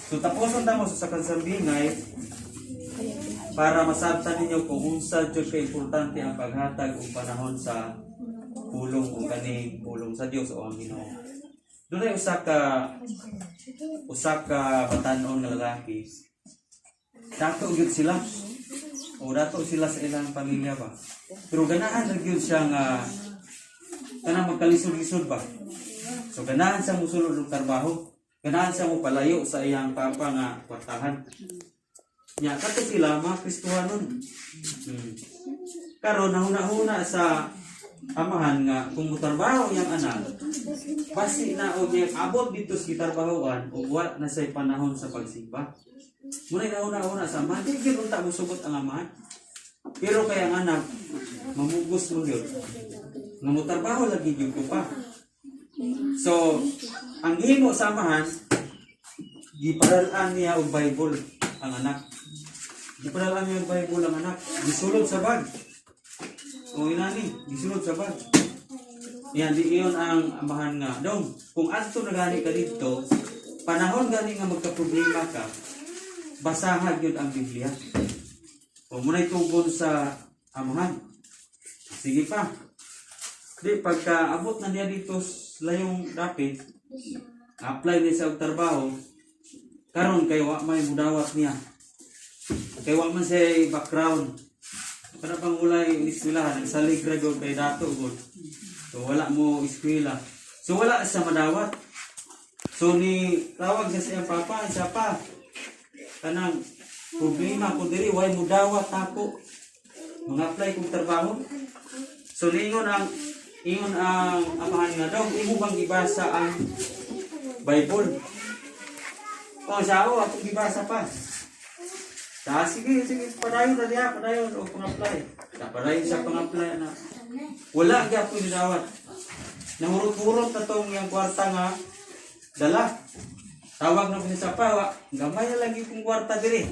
So tapuson ta mo sa kasambingay para masabtan ninyo kung unsa jud ka importante ang paghatag og panahon sa pulong o kaning pulong sa Dios o ang Ginoo. Dunay usa ka batan-on nga lalaki. Dato gyud sila. O dato sila sa ilang pamilya ba. Pero ganahan ra gyud siya nga kanang magkalisod-lisod ba. So ganahan siya musulod og trabaho. Ganahan siya mo palayo sa iyang papa nga kwartahan. Nya kato sila mga Kristohanon. Karon nahuna-huna sa amahan nga kung motrabaho iyang anak, basi na og iyang abot dito sa gitarbahoan ug wa na say panahon sa pagsimba. Muna nahuna-huna sa amahan, di gyud unta mosugot ang amahan. Pero kay ang anak, mamugos mo gyud. Nga motrabaho lagi gyud ko pa. So, ang gihimo sa amahan, gipadal-an niya og Bible ang anak. Gipadal-an niya og Bible ang anak. Gisulod sa bag. O inani, gisulod sa bag. Yan, di iyon ang amahan nga. Dong, kung adto na gani ka dito, panahon gani nga magka-problema ka, basaha gyud ang Biblia. O muna'y tugon sa amahan. Sige pa. Di, pagka abot na niya dito sa layong dapit, apply niya sa og trabaho, karon kay wa may mudawat niya. Kay wa man siya background. Para pang ulay eskwelahan, nagsalig ra gyud kay dato gud. So wala mo eskwela. So wala siya madawat. So ni tawag siya sa iyang papa, siya pa. Kanang problema ko diri, way mudawat ako. Mga apply kong trabaho. So niingon ang ingon ang amahan nga, "Dong, imo bang gibasa ang Bible?" "Oh, siya, oh, akong gibasa pa." Sa sige, sige, padayon na diha, padayon o pang-apply. Sa padayon siya pang-apply na. Wala gyapon dawat. Nahurot-hurot na tong iyang kwarta nga dala. Tawag na ko siya sa pawa, gamay na lagi kong kwarta diri.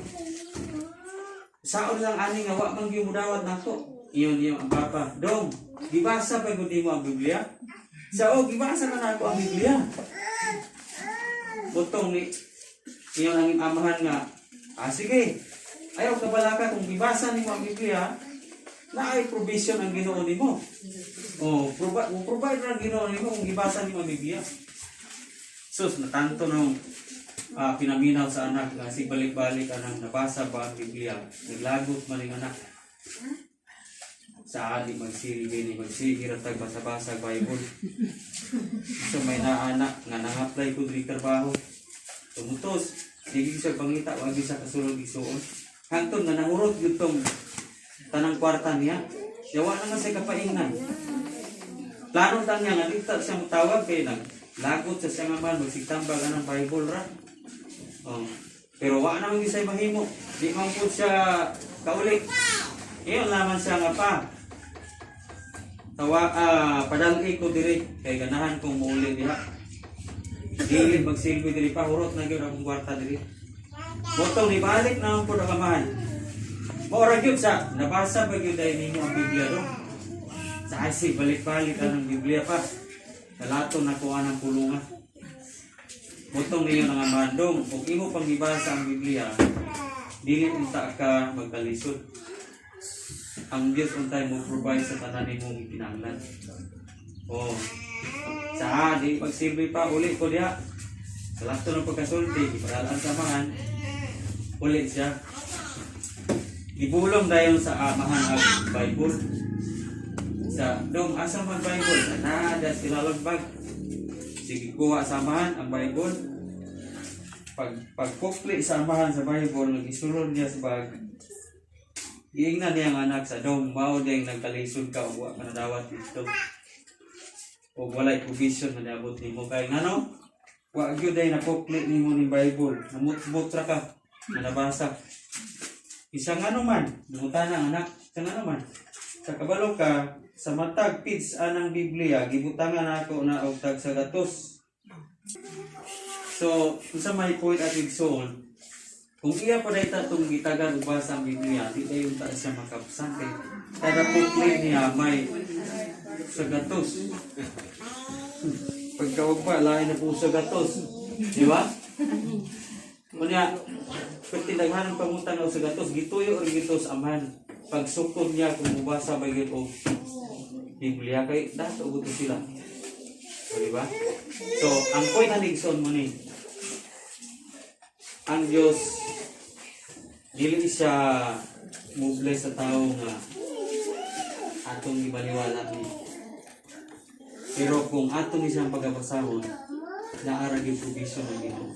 Saon lang ani nga wa man gyud mudawat nako. Iyon iyong ang papa. "Dong, gibasa pa gud nimo ang Biblia?" Sa "Oh, gibasa na nako ang Biblia." Butong ni iyon ang amahan nga, "Ah, sige. Ayaw kabalaka kung gibasa nimo ang Biblia, naay provision ang Ginoo nimo. Oh, provide, provide ang Ginoo nimo kung gibasa nimo ang Biblia." Sus, natanto nung pinaminaw sa anak nga si balik-balik anang nabasa ba ang Biblia. Naglagot man yung anak. Sa ali magsilbi ni magsige ra tag basa-basa Bible. So may naanak nga nang-apply ko diri trabaho. Tumutos, sige siya pangita, wag siya kasulod isuon. Hangtod nga nahurot gyud tong tanang kwarta niya. Yawa na man siya kapaingnan. Plano lang niya nga dito siya mutawag kay nag lagot sa siyang amahan magsigtambag anang Bible ra. Oh. Pero wa naman gyud siya mahimo. Di man pud siya kauli. Iyon laman siya nga pa. Tawa padal-i ko diri kay ganahan kong muuli diha. Dili magsilbi diri pa, hurot na gyud akong kwarta diri. Botong nibalik na ang pud ang amahan. Maura gyud sa nabasa ba gyud ay nimo ang Biblia do? Sa asi balik-balik ang Biblia pa. Kalato na kuha ng pulungan. Botong niyo ang amahan, "Dong, kung imo pang gibasa ang Biblia, dili unta ka magkalisod. Ang Dios untay mo provide sa tanan nimong kinahanglan." Oh. Sa di pagsilbi pa, uli ko diha. Sa lato ng pagkasulti, ipadalaan sa amahan, uli siya. Gibulong dayon sa amahan ang Bible. Sa "Dong, asa man Bible?" Nada sila bag. Sige, kuha sa amahan ang Bible. Pag pagpukli sa amahan sa Bible, nag-isulod niya sa bag. Giingnan niya ang anak sa, "Dong, mao ding nagkalisod ka ug wa ka nadawat dito. O walay provision na niabot nimo kay ngano? Wa gyud ay napukli nimo ning Bible. Namutmut ra ka na nabasa." Isa nga man, nangutana ang anak, isa nga naman. Sa kabalo ka, sa matag page anang Biblia, gibutangan ako na og tag sa gatos. So, unsa may point at igsoon, kung iya pa dayta itong gitagan og basa ang Biblia, di dayon ta siya makabsan kay kada pukli niya may sa gatos. Pagkawag pa, lain na po sa gatos. Di ba? Kunya, Unya, perti daghan ang pangutana og sa gatos, gituyo or gitos amahan. Pagsukod niya kung mubasa ba gyud og Biblia kay dato gusto sila. So, di ba? So, ang point na igsoon mo ni, ang Diyos dili siya mo-bless sa tao nga atong ibaliwala ni. Pero kung ato ni siyang pagabasahon, naa ra gyud provision ng Ginoo.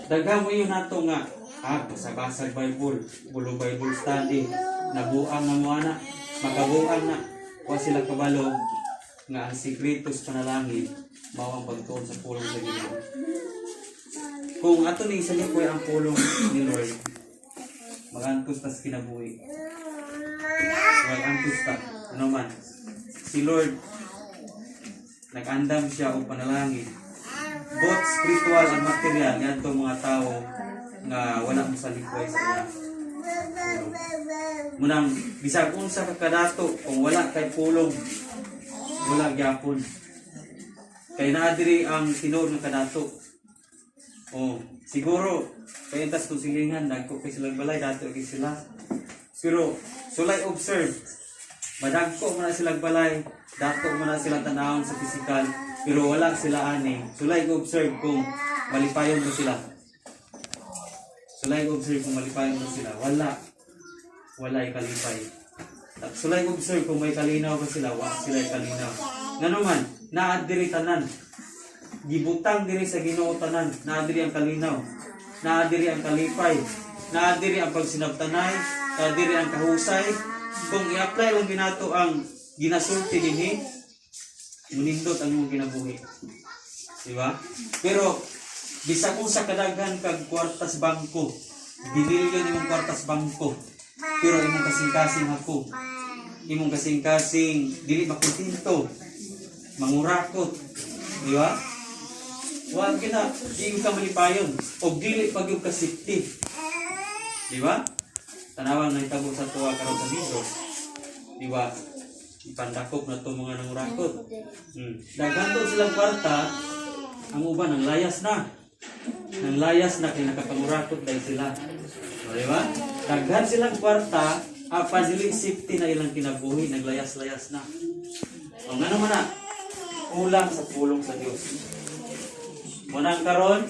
Daghan mo yun nato nga, basa-basag Bible, bulo Bible study, nabuang na mo ana, makabuang na, wa sila kabalo nga ang sikreto sa panalangin mao ang pagtuon sa pulong sa Ginoo. Kung ato ni isalikoy ang pulong ni Lord, magantos tas kinabuhi. Magantos ta. Ano man, si Lord, nag-andam siya og panalangin. Both spiritual and material ngadto mga tao nga wala mo salikoy sa iya pulong. Munang bisag unsa ka kadato, kung wala kay pulong, wala gyapon. Kay naa diri ang tinuod nga kadato. Oh, siguro kay entas kung silingan dagko kay silang balay, dato kay sila. Pero sulay observe, madagko man na silang balay, dato man na sila tanawon sa physical, pero wala sila ani. Sulay observe kung malipayon mo sila. Sulay observe kung malipayon mo sila. Wala. Walay kalipay. Sulay observe kung may kalinaw ba sila, wa sila kalinaw. Ngano man, naa diri tanan. Gibutang diri sa Ginoo tanan, naa diri ang kalinaw. Naa diri ang kalipay. Naa diri ang pagsinabtanay, naa diri ang kahusay. Kung i-apply lang ginato ang ginasulti dinhi, munindot ang imong kinabuhi. Di ba? Pero bisag unsa kadaghan kag kwarta sa bangko, bililyon imong kwarta sa bangko, pero imong kasing-kasing ako, imong kasing-kasing dili makontento, mangurakot, di ba? Wa kina, di ka malipayon o dili pag yung ka-safety. Di ba? Tanawang nahitabo sa tuwa karon sa Negros. Di ba? Ipandakop na to mga nangurakot. Daghan to silang kwarta, ang uban nang layas na. Nang layas na kay nakapangurakot dahil sila. O, di ba? Daghan silang kwarta, apan dili safety na ilang kinabuhi, naglayas-layas na. O ngano man na? Kulang sa pulong sa Dios. Munang karon,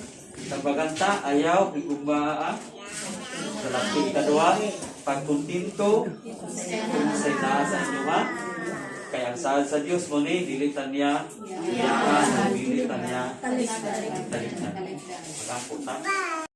tabaganta, ayaw, higumbaa, sa lapit kadua, pagkontento, kung naa sa inyo ha. Kaya ang saad sa Dios mo ni, dili ta niya iyaan, dili ta niya talikdan. Mag-ampo ta.